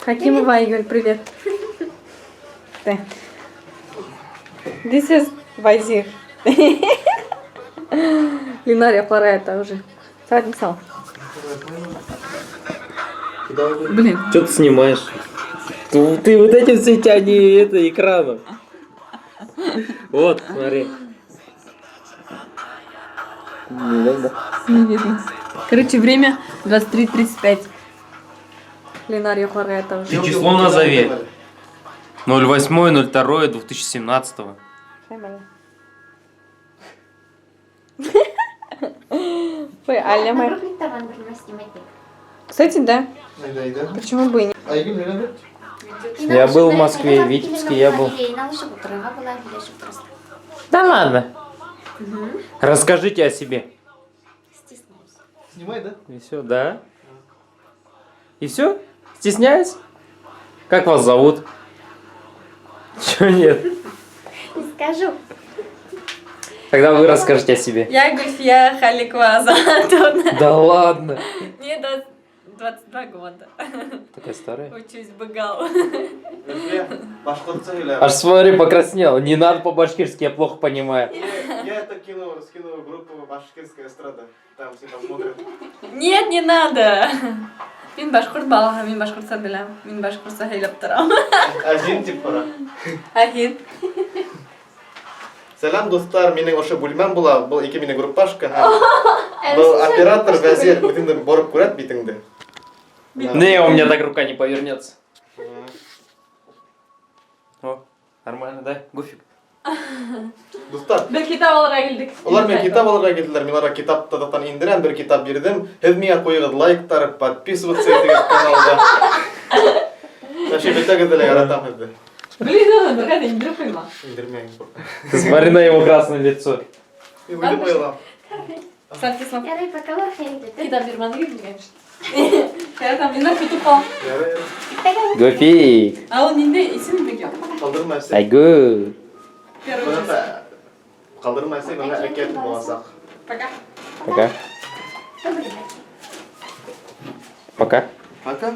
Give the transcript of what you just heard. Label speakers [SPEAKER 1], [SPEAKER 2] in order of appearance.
[SPEAKER 1] Хакимова Айгуль, привет. Да. This is Вазир. Ленар йоҡларға ята уже. Сәғәт нисә? Блин.
[SPEAKER 2] Что ты снимаешь? Ты вот этим все тяни это экраном. Вот, смотри. Не видно?
[SPEAKER 1] Не видно. Короче, время 23:35. Ленар йоҡларға ята уже.
[SPEAKER 2] Ты число назови. 08.02.2017.
[SPEAKER 1] Ой, Аля моя. Кстати, да. Почему бы и не?
[SPEAKER 2] Я был в Москве, в Витебске я был. Да ладно. Расскажите о себе.
[SPEAKER 3] Снимай, да?
[SPEAKER 2] И все, да? И все? Стесняюсь? Как вас зовут? Чего нет?
[SPEAKER 4] Не скажу.
[SPEAKER 2] Тогда вы расскажете о себе.
[SPEAKER 1] Я Гульфия Халикова Азатовна.
[SPEAKER 2] Да ладно.
[SPEAKER 1] Мне 22 года.
[SPEAKER 2] Такая старая.
[SPEAKER 1] Учусь в БГАУ.
[SPEAKER 3] Башҡортса һөйлә.
[SPEAKER 2] Аж смотри, покраснел. Не надо по-башкирски, я плохо понимаю.
[SPEAKER 3] Я это кину, скину в группу «Башкирская эстрада». Там все посмотрят.
[SPEAKER 1] Нет, не надо. Мин башҡорт балаһы, мин башҡортса беләм. Мин башҡортса һөйләп торам.
[SPEAKER 3] Ә һин тип ҡара.
[SPEAKER 1] Ә һин?
[SPEAKER 3] Сәләм, дуҫтар, минең ошо бүлмәм була. Был ике минең группашка. Һәм был оператор Вәзир үҙеңде бороп күрәт битеңде.
[SPEAKER 2] Не, у меня так рука не повернется. О, нормально, да? Гуфик.
[SPEAKER 3] Дуҫтар,
[SPEAKER 1] Беҙ китап алырға килдек.
[SPEAKER 3] улар миңә китап алырға килделәр. Мин уларға китап индерәм, бер китап бирҙем. Һеҙ миңә ҡуйығыҙ лайктар, подписываться итегеҙ каналға. Вообще бөтәгеҙҙе лә яратам һеҙҙе.
[SPEAKER 1] Блин, аны бер ҡайҙа индереп ҡуйма.
[SPEAKER 3] Индермәйем.
[SPEAKER 2] Ты смотри на его красное лицо.
[SPEAKER 3] Мин үҙем оялам.
[SPEAKER 1] Сладкий сон.
[SPEAKER 4] Ярай, пока.
[SPEAKER 1] Китап бирмәнегеҙ, конечно. Яратам, Ленар көтөп ҡал.
[SPEAKER 3] Ярай, ярай.
[SPEAKER 2] Гуфик.
[SPEAKER 1] Ә ул ниндәй исем бит?
[SPEAKER 3] Ҡалдырма әсәй.
[SPEAKER 2] Айгуль.
[SPEAKER 1] Первый
[SPEAKER 3] Бына
[SPEAKER 1] час.
[SPEAKER 3] да ҡалдырма әсәй, бына әкиәт буласаҡ.
[SPEAKER 1] Пока.
[SPEAKER 2] Пока. Пока.
[SPEAKER 3] Пока.